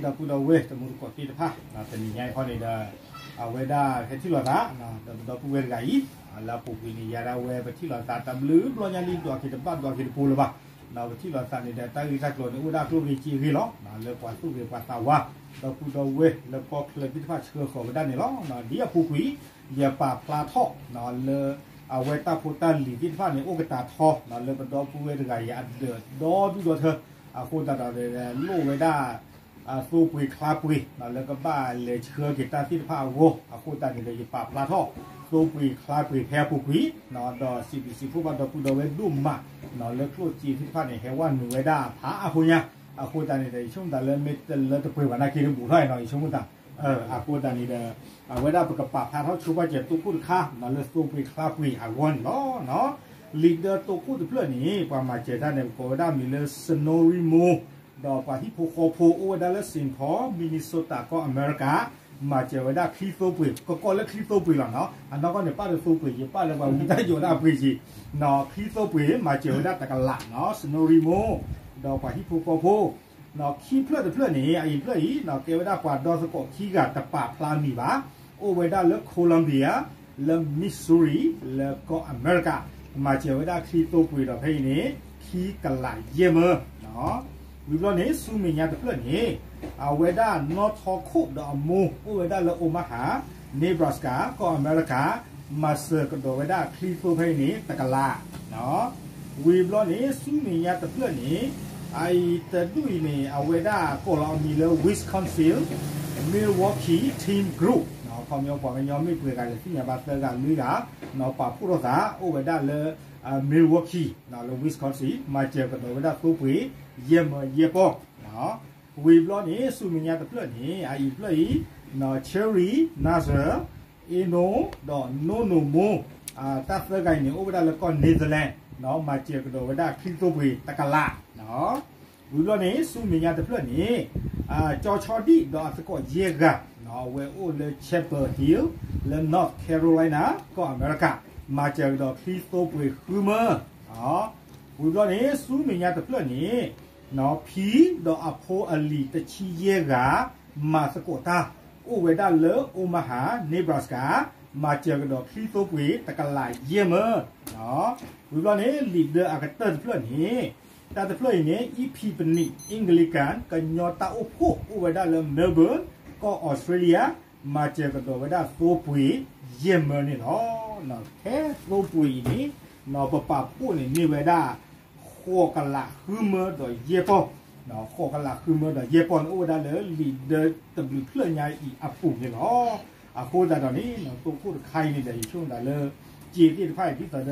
ဒီပုၢ်ဒီဝဲၢ်တံၤသကိးသ့ၣ်တဖၣ် တနံၤညါအံၤခီန့ၣ်ဒီး အဝဲဒၣ်ဟဲထံၣ်လိာ်သး ဒီးပဒီပုၢ်ဝဲၢ်တဂၤအံၤ လၢအပူၤကွံာ်န့ၣ် ယၤဒၣ်ဝဲပထံၣ်လိာ်သးတၢ်ဘျုးဘျီညါလံ ဒွးက့ၤတဘၣ်ဒွးက့ၤတပူၤလၢၤဘၣ်. ပထံၣ်လိာ်သးန့ၣ်ဒီး တၢ်ဂ့ၢ်တၢ်ကျိၤန့ၣ် အိၣ်ဝဲဒၣ်ကျိၣ်ဂ့ၤစ့ဂ့ၤလီၤ. လၢပှၤသူၣ်ဂ့ၤပှၤသးဝါ ဒီပုၢ်ဒီဝဲၢ်လၢကီၢ်ချၢသ့ၣ်တဖၣ်ဆှၢဃီၤဝဲဒၣ်န့ၣ်လီၤ. ဒ်အပူၤကွံာ် ယပာ်ဖျါထီၣ် လၢ အဝဲတၢ်ဖိတၢ်လံၤသ့ၣ်တဖၣ်န့ၣ် အိၣ်ကတၢၢ်ထီ လၢပဒီပုၢ်ဝဲၢ်တဂၤအံၤအဒၢးဒီဒူၣ်ဒီထၢ အဃိသတးဒီး လိၣ်ဝဲဒၣ် သိပှ့ၤချါပှ့ၤ လၢကဘၣ်လဲၤဆှၢက့ၤတၢ်သ့ၣ်တဖၣ်အဂီၢ် အဃိသတးန့ၣ်ဒီး ယပာ်ဖျါထီၣ် သိပှ့ၤချါပှ့ၤဖဲအပူၤကွံာ် ဒီးစံးဘျုးစံးဖှိၣ်ဘၣ်ဒီပုၢ်ဒီဝဲၢ်ဒိၣ်မး လၢကျိၣ်စ့သ့ၣ်တဖၣ်န့ၣ် ဟဲဝဲနုာ်ဝဲဒၣ်ဖးအါဖိညါ အဃိသတးန့ၣ်ဒီး ယဆိကမိၣ်သးလၢမ့ၢ်တလၢတပှဲၤဘၣ်နာ်က့တဘူၣ်ထီၣ်နီၤ ယဆိကမိၣ်သး အဃိသတးန့ၣ်ဒီး အဝဲဒၣ်ပကပာ်ဖျါထီၣ်ဆိပာ်စၢၤသိခိၣ်တခါ လၢသိပှ့ၤချါပှ့ၤအဂီၢ်န့ၣ်လီၤ. လံာ်ဒၢသိခိၣ်တဖျၢၣ်န့ၣ် ပှၤမၤစၢၤတၢ်န့ၣ် ပကိးဝဲဒၣ်မံၤလၢ Snorri Mo ဒီးပှၤဟံၣ်ဖိဃီဖိ အိၣ်ဝဲဒၣ်လၢ Saint Paul Minnesota ကီၢ်အမဲရကၤ မၤစၢၤဝဲဒၣ်ချံသိပှ့ၤ ကကိးလၢချံသိပှ့ၤလီၤနီၤ အနီၢ်ကီၢ်န့ၣ် ပၣ်လၢသိပှ့ၤ ယပၣ်လၢပှၤဝံတၢ်ယိးဒၣ်ပှ့ၤက့ၤ ချံသိပှ့ၤမၤစၢၤဝဲဒၣ်တကလး Snorri Mo ဒီးပှၤဟံၣ်ဖိဃီဖိ ခံဖျၢၣ်တဖျၢၣ်န့ၣ် အအံၤတဖျၢၣ်အံၤ ကဲဝဲဒၣ်ပှၤဒီသကိးခံဂၤတပာ်ဖျါမံၤဘၣ် အိၣ်ဝဲဒၣ်လၢ Columbia လၢ Missouri လၢကီၢ်အမဲရကၤ မၤစၢၤဝဲဒၣ်ချံသိပှ့ၤဒီးဖဲအံၤန့ၣ် ခံကလးယဲၢ်မၢ ဝံၤဘျီန့ၣ် ဆူမဲာ်ညါတဖျၢၣ်န့ၣ် အဝဲဒၣ်နီၢ်ထီခိၣ်ဒီးအမိၢ် အိၣ်ဝဲဒၣ်လၢ Omaha Nebraska ကီၢ်အမဲရကၤ မၤစၢၤကဒီးဝဲဒၣ်ချံသိဖဲအံၤန့ၣ် တကလး ဝံၤဘျီန့ၣ် ဆူမဲာ်ညါတဖျၢၣ်န့ၣ် အအံၤတဒူၣ်အံၤန့ၣ် အဝဲဒၣ်ကိးလီၤအမံၤလၢ Wisconsin Milwaukee Team Group ခီပညီပှၤကညီမ့ၢ်ပှဲၤဂၤလဲၣ်သ့ၣ်ညါဘၣ်သၢဂၤလွံၢ်ဂၤ ပာ်ဖှိၣ်ထီၣ်သး အိၣ်ဝဲဒၣ်လၢ Milwaukee လၢ Wisconsin မၤစၢၤကဒီးဝဲဒၣ်သိပှ့ၤ ယဲၢ်မၢယဲၢ်ပီၢ် ဝံၤဘျီန့ၣ် ဆူမဲာ်ညါတဖျၢၣ်န့ၣ် အအံၤတဖျၢၣ်အံၤ Cherry Nazar Eno ဒီး Nono Mo တၢ်သၢဂၤအံၤန့ၣ် အိၣ်ဝဲဒၣ်လၢကီၢ် Netherlands မၤစၢၤကဒီးဝဲဒၣ်ချံသိပှ့ၤတကလး ဝံၤဘျီန့ၣ် ဆူမဲာ်ညါတဖျၢၣ်န့ၣ် ကၠီဆီဒံၣ်ဒီးအသကိးယဲၢ်ဂၤ အဝဲအိၣ်လၢ Chapel Hill လၢ North Carolina ကီၢ်အမဲရကၤ မၤစၢၤကဒီးချံသိပှ့ၤဃုမၢ ဝံၤဘျီန့ၣ် ဆူမဲာ်ညါတဖျၢၣ်န့ၣ် ဖံဒီးအဖိအလံၤတဆံယဲၢ်ဂၤ မၤသကိးတၢ် အိၣ်ဝဲဒၣ်လၢ Omaha Nebraska မၤစၢၤကဒီးချံသိပှ့ၤတကလးယဲၢ်မၢ ဝံၤဘျီန့ၣ် လံာ်ဒၢအကတၢၢ်တဖျၢၣ်န့ၣ် တၢ်တဖျၢၣ်အံၤန့ၣ် Epiphany Anglican ကညီတၢ်အိၣ်ဖှိၣ် အိၣ်ဝဲဒၣ်လၢ Melbourne ကီၢ် Australia မၤစၢၤကဒီးဝဲဒၣ်သိပှ့ၤယဲၢ်မၢန့ၣ်လီၤ. ထဲသိပှ့ၤအံၤန့ၣ် ပပာ်ဖှိၣ်န့ၣ်မ့ၢ်ဝဲဒၣ် ဃိးကလးဃုမၢဒီးယဲၢ်ပီၢ် ဃိးကလးဃုမၢဒီးယဲၢ်ပီၢ်န့ၣ် အိၣ်ဝဲဒၣ်လၢလံာ်ဒၢတဘျုးဖျၢၣ်ညါအံၤအပူၤန့ၣ်လီၤ. အဃိသတးဒီးန့ၣ် သိခိၣ်တခါအံၤန့ၣ်ဒီး ယဆိကမိၣ်ဒၣ်လၢ စ့သ့ၣ်တဖၣ်အံၤ ဒ်သိးဒီးပအိးထီၣ်အသိး ပ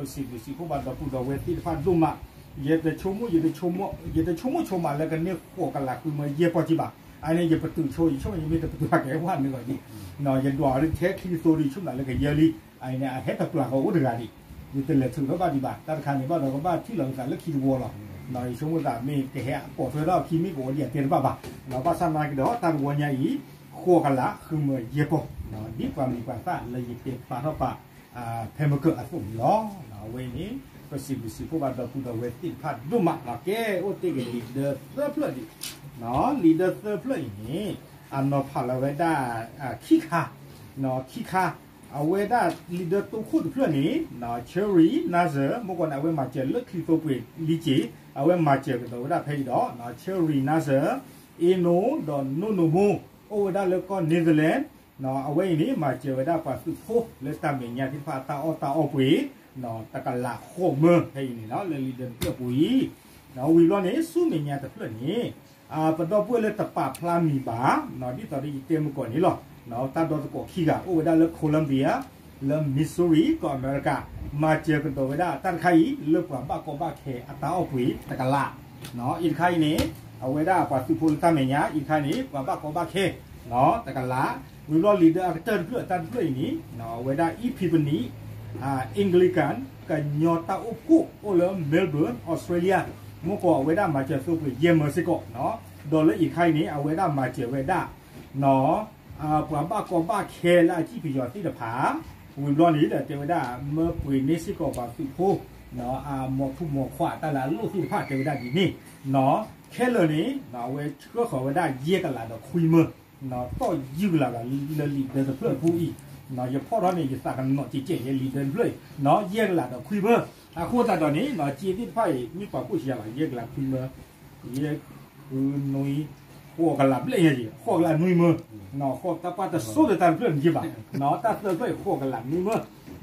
စံးဘျုးစံးဖှိၣ်ဘၣ်ဒီပုၢ်ဒီဝဲၢ်သ့ၣ်တဖၣ်ဒိၣ်မး ယတဆိကမိၣ် ယတဆိကမိၣ်ဆိမးလၢကန့ၢ်ဃိးကလးဃုမၢယဲၢ်ပီၢ်ကံဘၣ်. အန့ၣ် ယပတုာ်ဆိ ယဆိကမိၣ်ယမ့ၢ်တပတုာ်ဘၣ်ကဲဝဲမ့ၢ်ဂီၤဒံး ယဒွးထဲခံကသိဒီး ယဆိကမိၣ်လၢကယၢလံ အန့ၣ် အဟဲတပျၢ်ကအိၣ်တဂၤဒံး ယတလဲၤထုးထီၣ်ဘၣ်ဒံးဘၣ် တၢ်တခါန့ၣ်ဘၣ်ဒီးကဘၣ်ထံၣ်လီၤကသးလၢခံတဝီလီၤ. ယဆိကမိၣ်သးမ့ၢ်ကဟဲပိာ်ထွဲထီၣ်ခံမ့ၢ်ကအိၣ်ဒံးအတဲတဘၣ်ဘၣ်. ဘၣ်ဆၣ်နာ်က့ဒီး တၢ်တဝီညါအံၤ ဃိးကလးဃုမၢယဲၢ်ပီၢ် ဒ်ပှၤမံၤပှၤသၣ်လၢယတဲဖျါထီၣ်ပာ် ဖဲမကၢၢ်အသိးန့ၣ်လီၤ. အဝဲအံၤန့ၣ် ပစံးဘျုးစံးဖှိၣ်ဘၣ်ဒီပုၢ်ဒီဝဲၢ်သ့ၣ်တဖၣ်ဒိၣ်မးလီၤ. ကဲ အိၣ်တ့ၢ်က့ၤလံာ်ဒၢသၢဖျၢၣ်ဒံး လံာ်ဒၢသၢဖျၢၣ်အံၤန့ၣ် အနီၤဖးလီၤဝဲဒၣ် ခံခါ ခံခါ အဝဲဒၣ်လံာ်ဒၢသိခိၣ်တဖျၢၣ်န့ၣ် Cherry Nazar မ့ၢ်ကီးန့ၣ် အဝဲမၤစၢၤလၢချံသိပှ့ၤလံက့ၤ အဝဲမၤစၢၤကဒီးဝဲဒၣ်ဖဲအံၤဒီး Cherry Nazar Eno ဒီး Nono Mo အိၣ်ဝဲဒၣ်လၢကီၢ် Netherlands အဝဲအံၤန့ၣ် မၤစၢၤဝဲဒၣ်ပှၤသုးဖိလၢတၢ်မဲာ်ညါသ့ၣ်တဖၣ်အတၢ်အီၣ်တၢ်အီပှ့ၤ တကလးဃိးမၢဖဲအံၤန့ၣ်လီၤ လၢလံာ်ဒၢတဖျၢၣ်ပူၤအံၤ ဝံၤဘျီန့ၣ် ဆူမဲာ်ညါတဖျၢၣ်န့ၣ် ပဒီပုၢ်ဝဲၢ်လၢတပာ်ဖျါမံၤဘၣ် ဒ်သိးဒီးယတဲမုၢ်ကီၢ်န့ၣ်လီၤ. တၢ်ဒီသကိးခံဂၤ အိၣ်ဝဲဒၣ်လၢ Columbia လၢ Missouri ကီၢ်အမဲရကၤ မၤစၢၤကဒီးဝဲဒၣ်တၢ်တခါအံၤ လၢပှၤဘၣ်ကီဘၣ်ခဲအတၢ်အီၣ်ပှ့ၤတကလး အံၤတခါအံၤန့ၣ် အဝဲဒၣ်ပှၤသုးဖိလၢတၢ်မဲာ်ညါ အံၤတခါန့ၣ် ပှၤဘၣ်ကီဘၣ်ခဲ တကလး ဝံၤဘျီလံာ်ဒၢအကတၢၢ်တဖျၢၣ် တၢ်တဖျၢၣ်အံၤန့ၣ် အဝဲဒၣ် Epiphany Anglican ကညီတၢ်အိၣ်ဖှိၣ်အိၣ်လၢ Melbourne Australia မ့ၢ်ကီးအဝဲဒၣ်မၤစၢၤသိပှ့ၤယဲၢ်မၢစ့ၢ်ကီး ဒီးလၢအံၤတခါအံၤန့ၣ် အဝဲဒၣ်မၤစၢၤဝဲဒၣ် ပှၤဘၣ်ကီဘၣ်ခဲလၢအစံၣ်ပယီၤသ့ၣ်တဖၣ် ဝံၤဘျီန့ၣ်ဒီးတဲဝဲဒၣ် မၢပှ့ၤန့ၢ်စ့ၢ်ကီးပှၤသုးဖိ အမိၢ်ဖုမိၢ်ခွါတၢ်လၢအလိၣ်သ့ၣ်တဖၣ်တဲဝဲဒၣ်ဒ်န့ၣ်, ခဲလၢာ်န့ၣ် အဝဲဆှၢဃီၤဝဲဒၣ်ယဲၢ်ကလးဒီးခွံမၢ, တီၢ်ယုၢ်ကလးဒီးလၢလံာ်ဒၢတဖျၢၣ်အပူၤအံၤ, ယဖီၣ်ထီၣ်န့ၣ် ယသးကနီၤကဲးကဲးယဲၢ်လံာ်ဒၢတဖျၢၣ်အံၤ, ယဲၢ်ကလးဒီးခွံမၢ, အဃိသတးဒီးန့ၣ် စ့သ့ၣ်တဖၣ်အံၤ မ့ၢ်ပှၤကိၣ်စံယၤဘၣ် ယဲၢ်ကလးခွံမၢ ယဲၢ်ဃုနွံ ဃိးကလးဘျဲၣ်ညါယံၤ ဃိးကလးနွံမၢ, ဃိးတၢ်ပှၢ်တစိၢ်ဒီးတၢ်တဖျၢၣ်န့ၣ်ယံၤဘၣ်, တၢ်သၢဖျၢၣ်အံၤဃိးကလးနွံ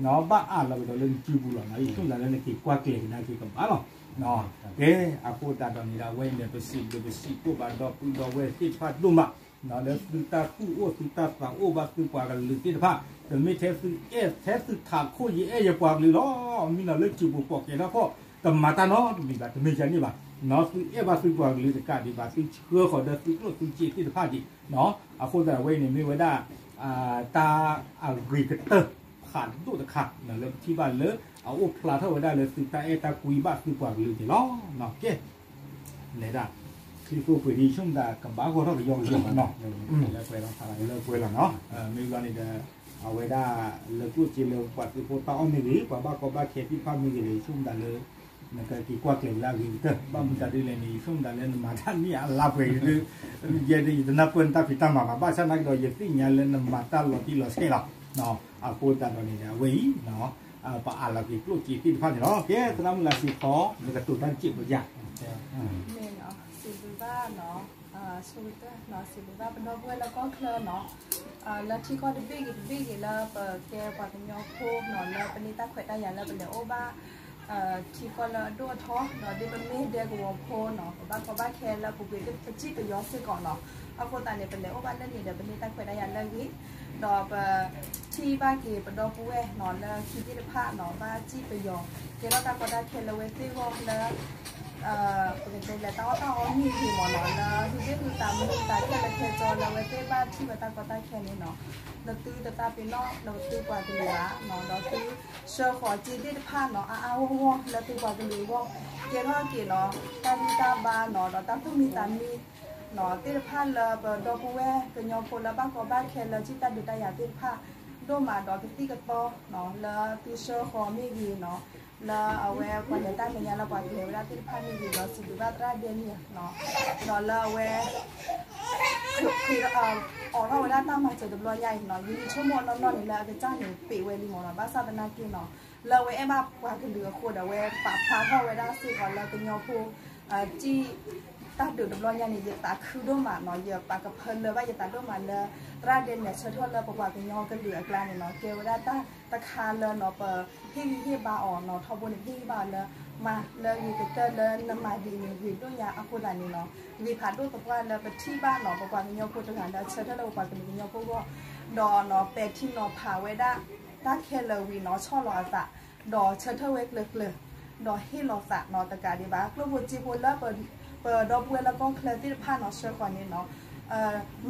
မၢ, ဘၣ်အးလီၤကဒီးလၢနစုပူၤလီၤနီၤ, ယဆိကမိၣ်သးလၢနက့ၤကွၢ်ကျဲၤကဒါက့ၤကဘၣ်လီၤ. ကဲ, အဃိသတးဒီးန့ၣ်ဒီး အဝဲအံၤန့ၣ် ပစံးဘျုးပစံးဖှိၣ်ဘၣ်ဒီပုၢ်ဒီဝဲၢ်သ့ၣ်တဖၣ်ဒိၣ်မး, လၢသုတၢ်သူၣ်အိၣ်သုတၢ်သးအိၣ်ဘၣ်သုပှၤကလုာ်သ့ၣ်တဖၣ်, တမ့ၢ်ထဲသုအဲၣ်ထဲသုထးခိၣ်ယအဲၣ်ယပှၤကလုာ်လီၤ, မ့ၢ်နီၤလၢစုပူၤပိာ်ကဲထီၣ်ခီၣ် ကမၤတၢ်နီတမံၤဘၣ် တမ့ၢ်ယၤန့ၣ်ဘၣ်, သုအဲၣ်ဘၣ်သုပှၤကလုာ်တကးဒံးဘၣ် သုဆှၢဃီၤဒီးသုကျိၣ်သုစ့သ့ၣ်တဖၣ်ဒံး, အဃိသတးအဝဲအံၤန့ၣ်မ့ၢ်ဝဲဒၣ် တၢ်အဂ့ၤကတၢၢ်ဖးဒိၣ်တခါ လၢပထံၣ်ဘၣ်လၢအအိၣ်ဖျါထီၣ်ဝဲဒၣ်လၢသုတၢ်အဲၣ်တၢ်ကွံဘၣ်သုပှၤကလုာ်န့ၣ်လီၤ. ကဲ, လဲၤဒၣ် ချံသိပှ့ၤဒ်ဆိကမိၣ်သးကဘၣ်ဂီၢ်ထီၣ်ကယီကယီနီၤ, လၢပှဲၤလီၤ, မ့ၢ်ဘျီန့ၣ်ဒီး အဝဲဒၣ်လၢကျိၣ်စ့လၢပှၤသုးဖိတၢ်အီၣ်မ့ၢ်ဂ့ၤ ပှၤဘၣ်ကီဘၣ်ခဲသ့ၣ်တဖၣ်မ့ၢ်ဂ့ၤဒီး ယဆိကမိၣ်သးလၢ နကက့ၤကွၢ်ကျဲၤလၢအဂ့ၤကတၢၢ်, ဘၣ်မနုၤဒ်လဲၣ်န့ၣ် ယဆိကမိၣ်သးလၢနမၤတၢ်န့ၢ်အလါပှဲၤဒ် ယဲဒၣ်ယတနၢ်ပၢၢ်နတၢ်ဖံးတၢ်မၤဘၣ်, ဘၣ်ဆၣ်နာ်က့ဒီး ယသ့ၣ်ညါလၢနမၤတၢ်လီၤတံၢ်လီၤဆဲးလီၤ. အဃိသတးဒီးန့ၣ်ဒီး အဝဲအံၤ ပအးလီၤက့ၤကျိၣ်စ့သ့ၣ်တဖၣ်န့ၣ်လီၤ. ကဲ သရၣ်မုၣ်လါစ့ဖီ နကတိၤတၢ်တစဲးဖိယါ မ့ၢ်နီၤ, စံးဘျုးဘၣ်နီၤ, ဆိကတၢၢ်နီၤ, စံးဘျုးဘၣ်ပဒီပုၢ်ဝဲၢ်လၢကီၢ်ချၢနီၤ, လၢထံကီၢ်တဘ့ၣ်ဂ့ၤတဘ့ၣ်ဂ့ၤလၢပကဲပှၤကညီဖိနီၤ, လၢပန့ၢ်တၢ်ခွဲးတၢ်ယာ်လၢပလဲၤအိၣ်ဘၣ် ထံကီၢ်လၢအဒိၣ်အထီနီၤ, ဒ်ပမ့ၢ်ဒဲကဝီၤဖိနီၤ, ပဘၣ်ကီဘၣ်ခဲလၢပူၤကွံာ်ပစံၣ်ပယီၤစ့ၢ်ကီးနီၤ, အဃိသတးန့ၣ် ပလဲၤအိၣ်ဘၣ်လၢန့ၣ်ဒီး ပန့ၢ်တၢ်ခွဲးတၢ်ယာ်လၢအဂ့ၤ, ဒီးပထံၣ်ဘၣ်က့ၤပဒီပုၢ်ဝဲၢ်နီၤ လၢခံသ့ၣ်တဖၣ်နီၤ ဘၣ်စံၣ်ပယီၤ ကဲထီၣ်တၢ်ကီတၢ်ခဲလၢအဝဲသ့ၣ်အဂီၢ်လၢ ပကတဲလၢတၢ်အီၣ်တၢ်အီမ့ၢ်ဂ့ၤမ့ၢ်နီၤ, လၢဟုသ့ၣ်ဟုသးမုာ်ဟုသးခဲလၢာ်ခဲဆ့လၢအဝဲသ့ၣ်ဘၣ်ထံၣ်ဝဲတၢ်ကီတၢ်ခဲန့ၣ်နီၤ, နသုတသးပ့ၤနီၣ်နသုပှၤကလုာ်ဘၣ်နီၤ, ဒီးသုဆှၢဃီၤစ့သ့ၣ်တဖၣ်နီၤ အါအါဂီၢ်ဂီၢ်လၢသုပှၤကလုာ်အဂီၢ်, ကဲထီၣ်က့ၤနီၤ တၢ်ဂံၢ်တၢ်ဘါနီၤ, ဒီးတၢ်သူၣ်မံသးမံ သ့ၣ်တဖၣ်လၢပဒီပုၢ်ဝဲၢ်ကညီဖိလၢဘၣ်ကီဘၣ်ခဲလၢစံၣ်တၢ်ဒုးတၢ်ယၤသ့ၣ်တဖၣ် ဒိၣ်မးဒီးကသံၣ်ကသီနီၤ, လၢသုဆှၢဃီၤမ့ၢ်ဂ့ၤနီၤ, လၢအဝဲပှၤလဲၤတၢ်မဲာ်ညါလၢပှၤကျဲၤဝဲဒၣ်သ့ၣ်တဖၣ်မ့ၢ်ဂ့ၤဒီး စံးဘျုးဘၣ်သရၣ်ဒဲနံၣ်နီၤ, ဒီးလၢအဝဲ အိးထီၣ်ဝဲဒၣ်တၢ်မၤစၢၤတဘျီညါအံၤနီၤ, ယဆိကမိၣ်နီၢ်နီၢ်န့ၣ်လၢအကစၢ်န့ၣ် ပ့းဝဲလံမ့ၢ်နီၤ, ဘၣ်ဆၣ်သနာ်က့နီၤ, လၢအဝဲအဲၣ်ဘၣ်ပှၤကလုာ်အဃိဒီး အဝဲပာ်ဖျါထီၣ်ဝဲဒၣ်စ့ၢ်ကီးလၢကညီဖိ စံၣ်တၢ်ဒုးတဘျီညါန့ၣ် ယသးခုဒိၣ်မးနီၤ, ယပာ်ကဖၢလၢဘၣ်ယသးဒိၣ်မးလၢ သရၣ်ဒဲနံၣ်ဆၢထၢၣ်လၢပပှၤကညီကလုာ်အကျါန့ၣ်နီၤ, ကဲဝဲဒၣ်တၢ်တခါလၢနီၤ ပဟ့ၣ်ဂံၢ်ဟ့ၣ်ဘါအီၤနီၤ, ထီဘိန့ၣ် ပဟ့ၣ်ဂံၢ်ဘါအီၤလၢ မၤလၢဂ့ၤကတၢၢ်လၢနမၤဒ်န့ၣ် ဂ့ၤဒိၣ်ညါအဃိသတးန့ၣ်နီၤ, ဂ့ၤဖးဒိၣ်သပှၢ်လၢပထံၣ်ဘၣ်နီၤ ပပှၤကညီဖိတဂၤလၢအဆၢထၢၣ်လၢပပှၤကလုာ်ကညီဖိအဂီၢ်, ဒီးနီၤ ပဲာ်ထံနီၤဖးဝဲဒၣ် တၢ်ခဲလၢာ်ဝံၤနီၤ ဆီၣ်လီၤအသး ဒီးဆၢထၢၣ်ဝဲကျၢၤကျၢၤ, ဒီးဟ့ၣ်လီၤသးနီၤ တကးဒံးဘၣ် ကျိၣ်ဖိစ့ဖိလၢ ပဒီပုၢ်ဝဲၢ်လၢကီၢ်ချၢသ့ၣ်တဖၣ်နီၤ ဆှၢဃီၤန့ၣ်နီၤ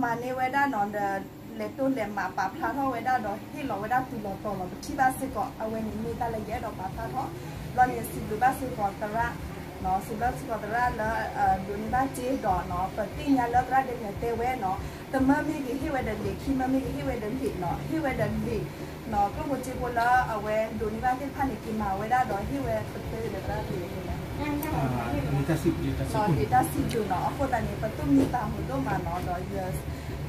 မၤန့ၢ်ဝဲဒၣ်နီၤ ဒီးလဲၤတိၢ်လဲၤမၤပာ်ဖျါထီၣ်ဝဲဒၣ်ဒီးဟ့ၣ်လီၤဝဲဒၣ်တုၤလီၤတီၤလီၤ ပထံၣ်ဘၣ်စ့ၢ်ကီး အဝဲန့ၣ်မ့ၢ်တၢ်လၢယအဲၣ်ဒိးပာ်ဖျါထီၣ်, ဘျီန့ၣ်စံးဘျုးဘၣ်စ့ၢ်ကီးသရၣ် စံးဘျုးဘၣ်စ့ၢ်ကီးသရၣ်လၢ ဒိးန့ၢ်ဘၣ်စ့ဒီးနီၤ ပသ့ၣ်ညါလၢသရၣ်ဒဲနံၣ်တဲဝဲနီၤ တမၢမ့ၢ်ဂ့ၤဟ့ၣ်ဝဲဒီးလံာ် ခံမၢမ့ၢ်ဂ့ၤဟ့ၣ်ဝဲဒီးလံာ်နီၤ ဟ့ၣ်ဝဲဒီးလံာ် နီၤ ကျိၣ်ဖိစ့ဖိလၢအဝဲဒိးန့ၢ်ဘၣ်သ့ၣ်တဖၣ်န့ၣ် က့ၤမၤဝဲဒၣ်ဒီးဟ့ၣ်ဝဲပသ့ဒီးသရၣ်သ့ၣ်န့ၣ် လံာ်တၢ်စံးဘျုး လံာ်တၢ်စံးဘျုးနီၤ အဃိသတးန့ၣ် ပသူၣ်မံသးမုာ်ဒိၣ်မးနီၤ ဒီး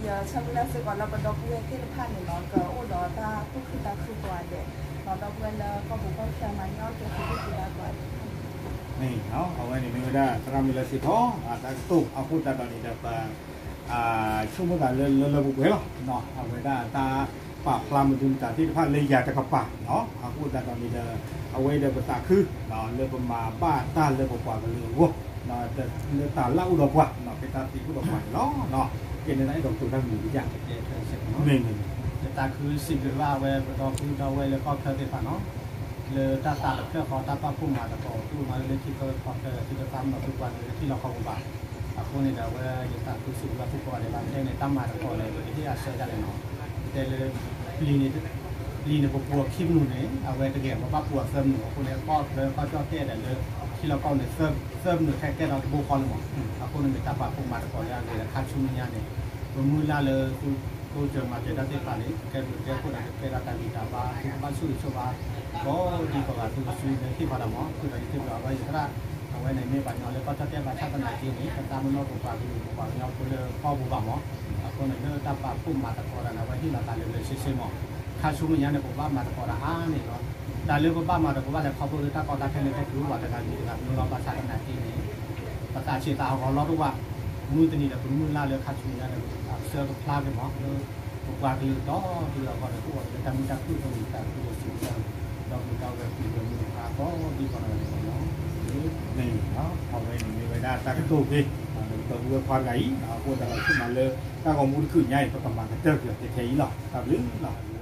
ယဆၢမုၢ်လၢ်စ့ၢ်ကီးလၢပဒီပုၢ်ဝဲၢ်သ့ၣ်တဖၣ်န့ၣ်နီၤ ကအိၣ်ဒီးတၢ်သူၣ်ခုသးခုကိးဂၤဒဲး ဒီးဒီပုၢ်ဝဲၢ်လၢကီၢ်ပူၤကီၢ်ချၢမၤန့ၢ်အီၣ်ကဲၤသးဒိၣ်က့ၤဒၣ်ကိးဂၤဒဲး အဝဲန့ၣ်မ့ၢ်ဝဲဒၣ်သရၣ်မုၢ်လၢ်စ့ဖီ တၢ်ကတိၤအဃိသတးဒီးန့ၣ်ဒီးပ ဆိကမိၣ်သးလၢလၢလၢပှဲၤပှဲၤလီၤ. အဝဲဒၣ်တၢ်ပာ်ဖျါမနုၤမတၤသ့ၣ်တဖၣ်လၢယၤတကပၤ အဃိသတးဒီးန့ၣ်ဒီး အဝဲဒီးပသးခု လၢပမၤဘၣ်တၢ်လၢပပှၤကလုာ်အဂီၢ် လၢတၢ်လၢအိၣ်ဒီးပှၤ ဖဲတၢ်သံအိၣ်ဒီးပှၤန့ၣ်လီၤ. ကဲန့ၣ်အဲၣ်ဒိးကတိၤတၢ်မနုၤဒ်လဲၣ် မ့ၢ် ယသးခုစံးဘျုးဘၣ်ဝဲပဒီပုၢ်ဒီဝဲၢ်လၢကီၢ်ချၢသ့ၣ်တဖၣ်နီၤ လၢတၢ်သးတဖျၢၣ်ဃီတၢ်ပာ်ဖှိၣ်မၤသကိး တအိၣ်နီတဂၤလၢထံကီၢ်ခီဖျိ ထံတဖၣ်မ့ၢ်နီၤ သုပှၤကလုာ်လၢထံလီၢ်ကီၢ်ပူၤဘၣ်. အဃိန့ၣ်ဒီး အဝဲယသးခုစံးဘျုးဘၣ်သုကိးဂၤဒဲးဘၣ် တဲန့ၣ် တၢ်မၤသကိးန့ၣ် ပကဟ့ၣ်အဆၢဒၣ်လဲာ်နီၤ ပတဲလၢ ပျံၤန့ၣ် ပပူၤအခံမနုၤန့ၣ် အဝဲတဂ့ၤ ပဘၣ်ပူၤအသၢမနုၤ အဃိန့ၣ် ကီၢ်ချၢကီၢ်ကၠီၣ်တဲၣ်ဒီးလၢ ထံလီၢ်ကီၢ်ပူၤန့ၣ် သၢမနုၤထဲကဲထီၣ်တဘိဃီလၢမး အဃိန့ၣ်မ့ၢ်တၢ်ပာ်ဖှိၣ်မၤသကိးလၢအဂ့ၤ အခါဆူမဲာ်ညါန့ၣ် ပမုၢ်လၢ်လၢသု တိစၢၤမၤစၢၤတၢ်သ့ၣ်တဖၣ်န့ၣ် ကဲဘျုးကဲဖှိၣ်ဒီးကဲဒၣ်တၢ်ဂံၢ်တၢ်ဘါ သုကဘၣ်ဆိၣ်ဂ့ၤဆိၣ်ဝါ ကိးဒံကိးဂၤ သုကစုန့ၣ်ဟ့ၣ်ဃီတၢ်မး အဃိသတးယထံၣ်ဘၣ်ဝဲယသရၣ် အဝဲန့ၣ်မ့ၢ်ပှၤကညီလၢကီၢ်ကၠီၣ်တဲၣ်ဘၣ်ဆၣ်သနာ်က့န့ၣ် ပသးမုၢ်နီၢ်ပပှၤကလုာ်ပပှၤကညီဖိလၢကီၢ်ပူၤဘၣ်မး အဃိန့ၣ်လၢတၢ်ပာ်ဖှိၣ်မၤသကိးတၢ်န့ၣ် အဝဲဟ့ၣ်လီၤသးလၢာ်လၢာ်ဆ့ဆ့မး ခါဆူမဲာ်ညါန့ၣ် ပကဘၣ်မၤသကိးတၢ်အါန့ၣ်လီၤ တၢ်လၢပဘၣ်မၤဒီးပဘၣ်လဲၤခီဖျိလၢတၢ်ကီတၢ်ခဲလၢခဲကလုာ်ဘၣ်တဂၤဂ့ၤတဂၤမနုၤလီၤ ဘၣ်ဆၣ်သနာ်က့န့ၣ် ပသးဆံးသးဟးဂီၤလီၤတဝၣ် မုၢ်တနံၤဒီးပမုၢ်လၢ်လၢခါဆူညါန့ၣ် အဆၢကဖျါက့ၤမးလၢ ပပှၤကလုာ်ဒီတကလုာ်အဂီၢ်ဒီး ကအိၣ်ဒီးတၢ်မုာ်တၢ်ခုၣ် တၢ်မုာ်တၢ်ခုၣ်ဒီးစံးဝဲ ဒီပုၢ်ဒီဝဲၢ်ပုၢ်ဝဲၢ်မုၣ်တဖၣ်ကိးဒံကိးဂၤဒဲးန့ၣ်လီၤ. မ့ၢ်လီၤ အဝဲန့ၣ်မ့ၢ်ဝဲဒၣ်တၢ်ကတိၤဖဲ ဒီးပပုၢ်ဝဲၢ်ခွါတဂၤအံၤ အဃိသတးဒီး ဆိကမိၣ်လၢ တၢ်ဂီၤမူတခါညါအံၤ ပကမၤကတၢၢ်က့ၤအီၤထဲထဲအံၤလီၤ. တၢ်ဘျုးလီၤ.